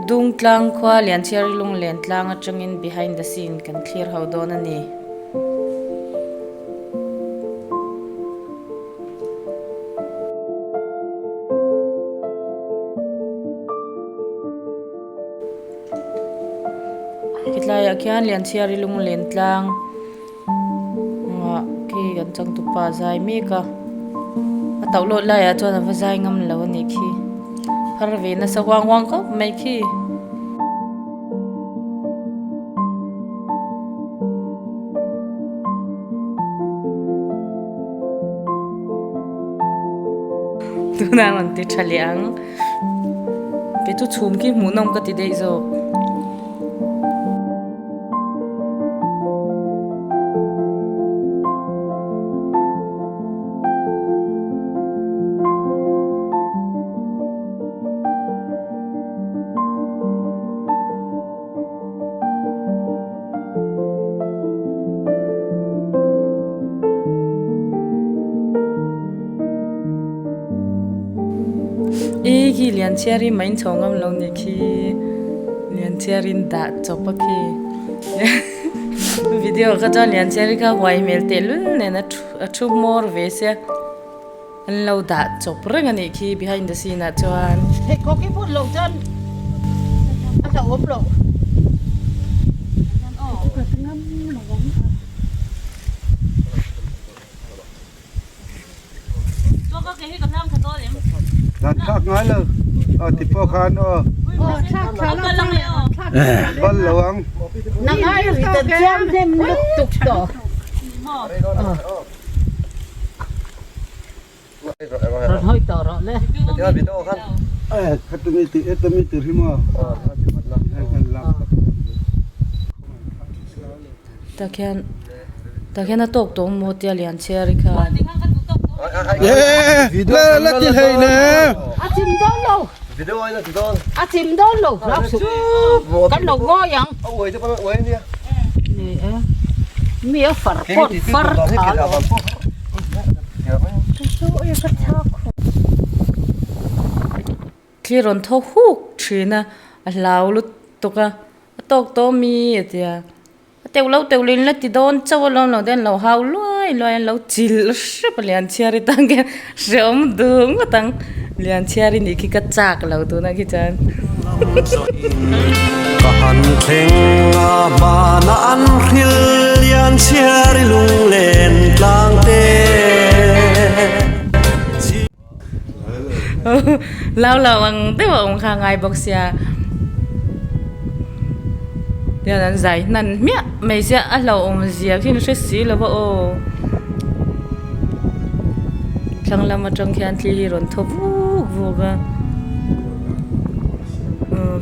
Dungtlang khua Lianchhiari lunglen tlang atangin behind the scene kan thlir ho dawn a ni. Hetlaiah khian Lianchhiari lunglen tlang ah khi kan changtupa a zai mek a a tauh lawt laiah chuan a va zai ngam lo a nih khi phar ve nasa huang huang khawp mai khi. Tunah rawn ti tha leh ang kei chu chhum khi hmuhnawm ka ti daih zawk. I khi Lianchhiari mai in chho ngam lo nih khi Lianchhiari in dah chawp a khi video kha chuan Lianchhiari kha huai hmel tehlul nen a thu a thu hmawr ve sia an lo dah chawp reng a nih khi behind the scene ah chuan. Pheikhawk i phut loh chuan a hlauhawm loh. Dan thlak ngai lo aw ti pawh khan aw bal lo ang. Tah khian tah khian a tawk tawh maw tia lian chhiar i khan. Thli rawn thaw huk thin a a hlau lutuk a a tawk tawh ami a ti a a teuh lo teuh lo in la ti dawn chauh alawm lo te an lo hau luai luai a an lo chilh hrep a lian chhiar i tang khian hrehawm duh ngawt ang lian chhiar i nih khi ka chak lo tunah khi chuan. Ka han thleng a hmana an hril lian chhiar i lunglen tlang te. Lau lo ang deuh a awm kha a ngai bawk sia tihian an zai hnan hmiah mai sia a hlauhawm zia khi an hre si lo va aw thlang lam atang khian thli hi a rawn thaw vuk vuk a.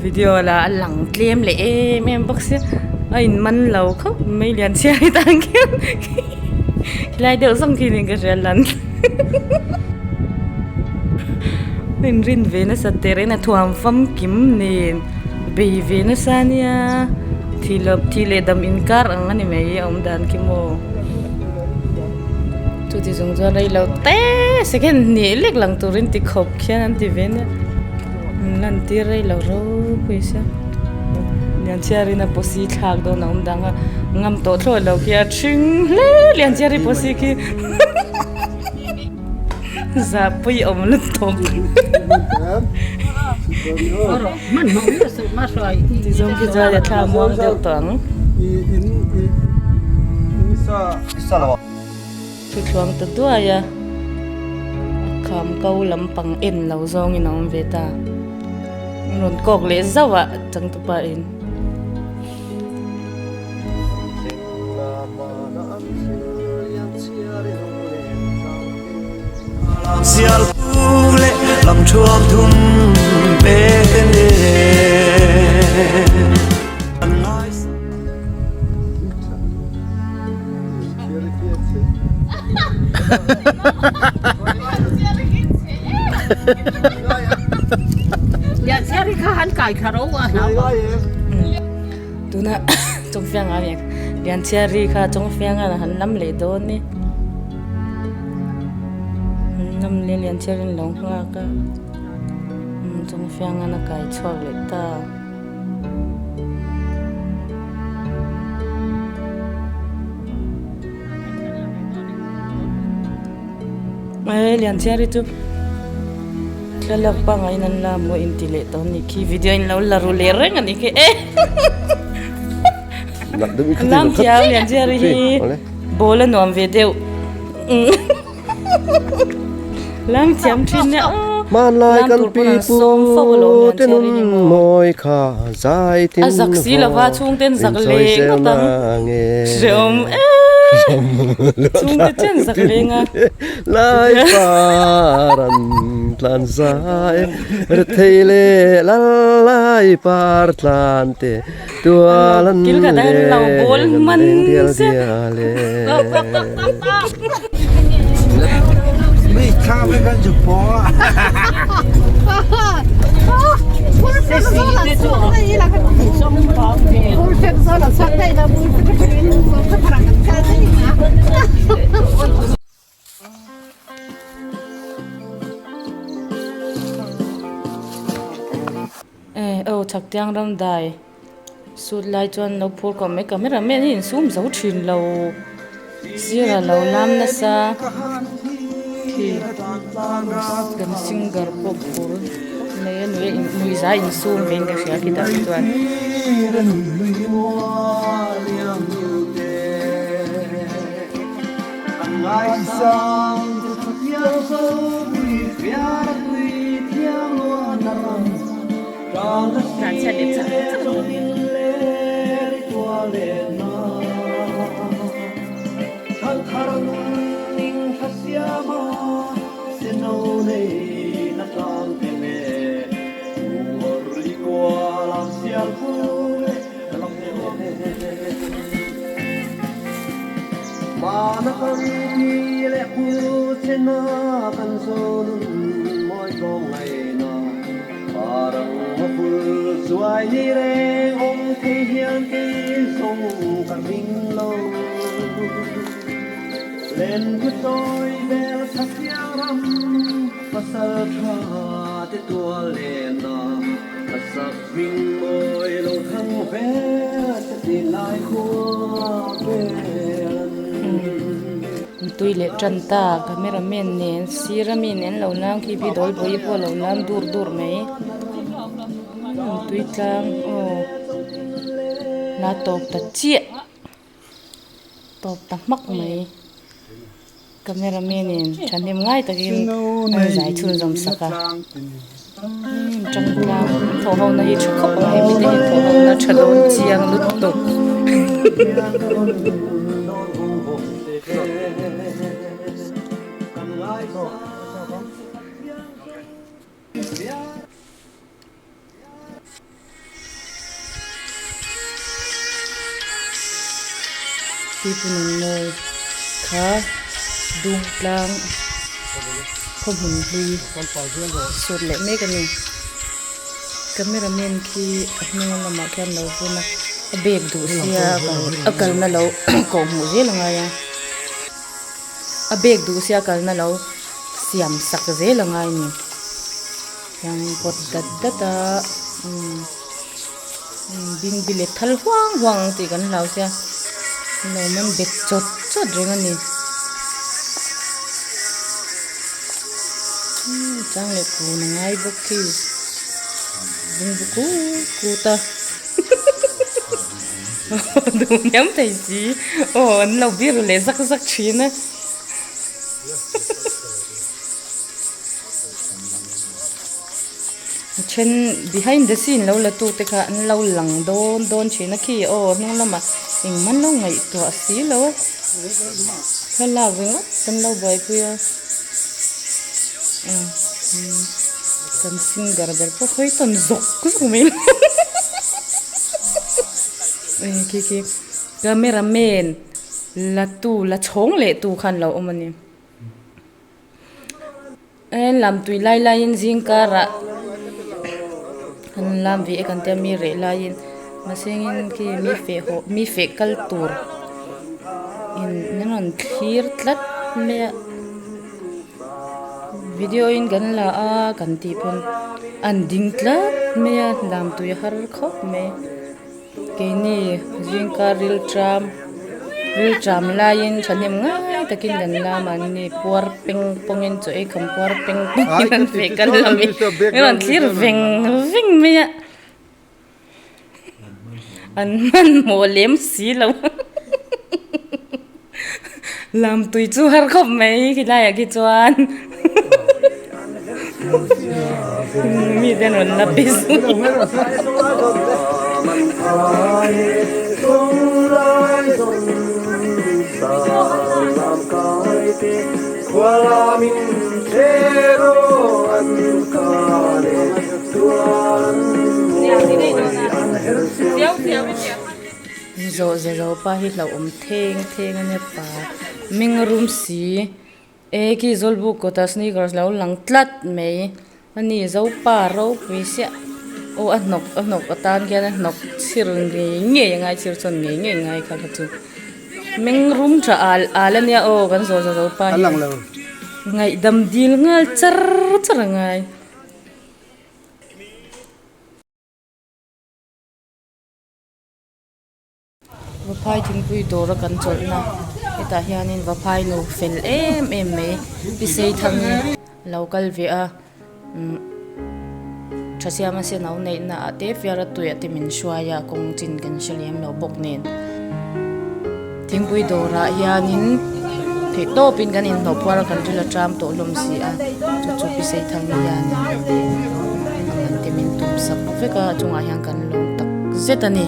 Video lah a lang tlem leh em em bawk sia a in man lo khawp mai Lianchhiari tan khian khilai deuh zawng khi niin ka hria lan a in rin ve nasa ter in a thuam famkim nen bei ve nasa ania thi lo thi leh dam inkar ang a ni mai a awm dan khi maw chuti chung chuan rei lo te second hnih lek lang turin ti khawp khian an ti ve nia. An lan tir rei lo ropui sia Lianchhiarin a posi thlak dawn a awm dang a ngam tawh thlawh lo khi a thring hle Lianchhiari posi khi zahpui awm lutuk ti zawng khi chuan a thla muang deuh tawh ang. Thutthluang ta duai a, a kham ko lampang en lo zawngin a awm ve ta. An rawn kawk leh zauh a changtupa in. Tuna Chawngfianga Lianchhiari kha Chawngfianga han lam leh dawn ni. An lam leh Lianchhiari an lo nghak a, Chawngfianga a kai chhuak leh ta. He Lianchhiari chu thlalak pangai in an la maw inti leh tawh a ni khi video in lo la ru leh reng a ni khi e lam thiam Lianchhiari hi ball a nuam ve deuh. Lam thiam thin nia aw. Hmanlai Lam kan tur pi pawn an pu sawm fo alawm te Lianchhiari nun hi maw. mawi kha zai tin A zak si lova haw chhungten zak min sawi leng zel ngawt ang. na nge. Hreawm em. Chhungte chen zak leng a. Lai par an tlan zai rethei leh lal lai par tlan te tual an Kil khat ah hian lo bawl leng an hman leng dial se. dial e. Eh aw chhaktiang ram dai sut lai chuan lo phur khawp mai camera man hi insum zo thin lo sir a lo lam nasa khi kan singer pawh phur khawp mai a nui nui zai insum ve in ka hria khitah te chuan. Tui leh tan ta camera man nen sir ami nen lo lam khi pi dawl pui pawh a lo lam dur dur mai tui tlang aw la tawp ta chiah tawp ta hmak mai. Camera man in thahnem ngai takin an zai chhunzawm sak a tang tlang an thawh ho na hi tha khawp ang hemi te hian thawh ho na tha dawn chiang lutuk. Pipu nunmawi kha dung tlang khaw hmun hlui sut leh mek a ni. Camera man khi a hnung lamah khian lo vun a, a bag duh sia a kalna lo koh hmuh zel a ngai a, a bag duh sia a kalna lo siam sak zel a ngai a ni. Hianin pawt dat dat a umm bingbi leh thal huang huang ang tih kan hlau sia lo man bet chawt chawt reng a ni umm chang leh kun a ngai bawk khi bungbu kut kut a duh hniam thei si aw an lo bir leh zak zak thin a. A then behind the scene lo la tu te kha an lo lang dawn dawn thin a khi aw hnung lamah engmah an lo ngaihtuah si lo a thlalak ringawt an lo buaipui a kan singer ber pawh hawi tawn zawk zawk mai lo khi khi camera man la tu la chhawng leh tu khan lo awm a ni. E lam tui lai laiin zing karah an lam ve e kan tia mi reh laiin mahsengin khi mi feh haw mi feh kal tur in an rawn thlir tlat mai a video in kan la a kan tih pawn an ding tlat mai a lam tui a har khawp mai. Keini zingkar rilṭam rilṭam laiin thahnem ngai takin kan lam a ni puar peng pawngin chaw ei kham puar peng pawngin an feh kal a mi min rawn thlir veng veng mai a an hmanhmawh lem si lo lam tui chu har khawp mai khilaiah khi chuan mi te an rawn la pe zui Zawh za zo pa hi hlauhawm theng theng a nia pa ming rum si e khi zawlbuk kawtah sneakers lo lang tlat mai a ni zopa ropui siah aw a hnawk a hnawk atan khian a hnawk chhir ngei ngei a ngai chhir chuan ngei ngei a ngai kha kha chu meng rum tha al al a nia aw kan zawh za zo pa hi ngaihdam dil nghal char char a ngai. Vaphai thingpui dawra kan chawlhna hetah hianin vaphai nu fel em em mai pi seithang lo kal ve a umm tha siama sen a neih na ah te fiara tuiah te min hruai a kawng chin kan hre lem lo bawk nen thingpui dawrah hianin theih tawpin kan inhnawh phuar a kan ril a ṭam tawh hlawm si a chu chu pi seithang hianin a man te min tum sak vek a a chungah hian kan lawm tak zet a ni.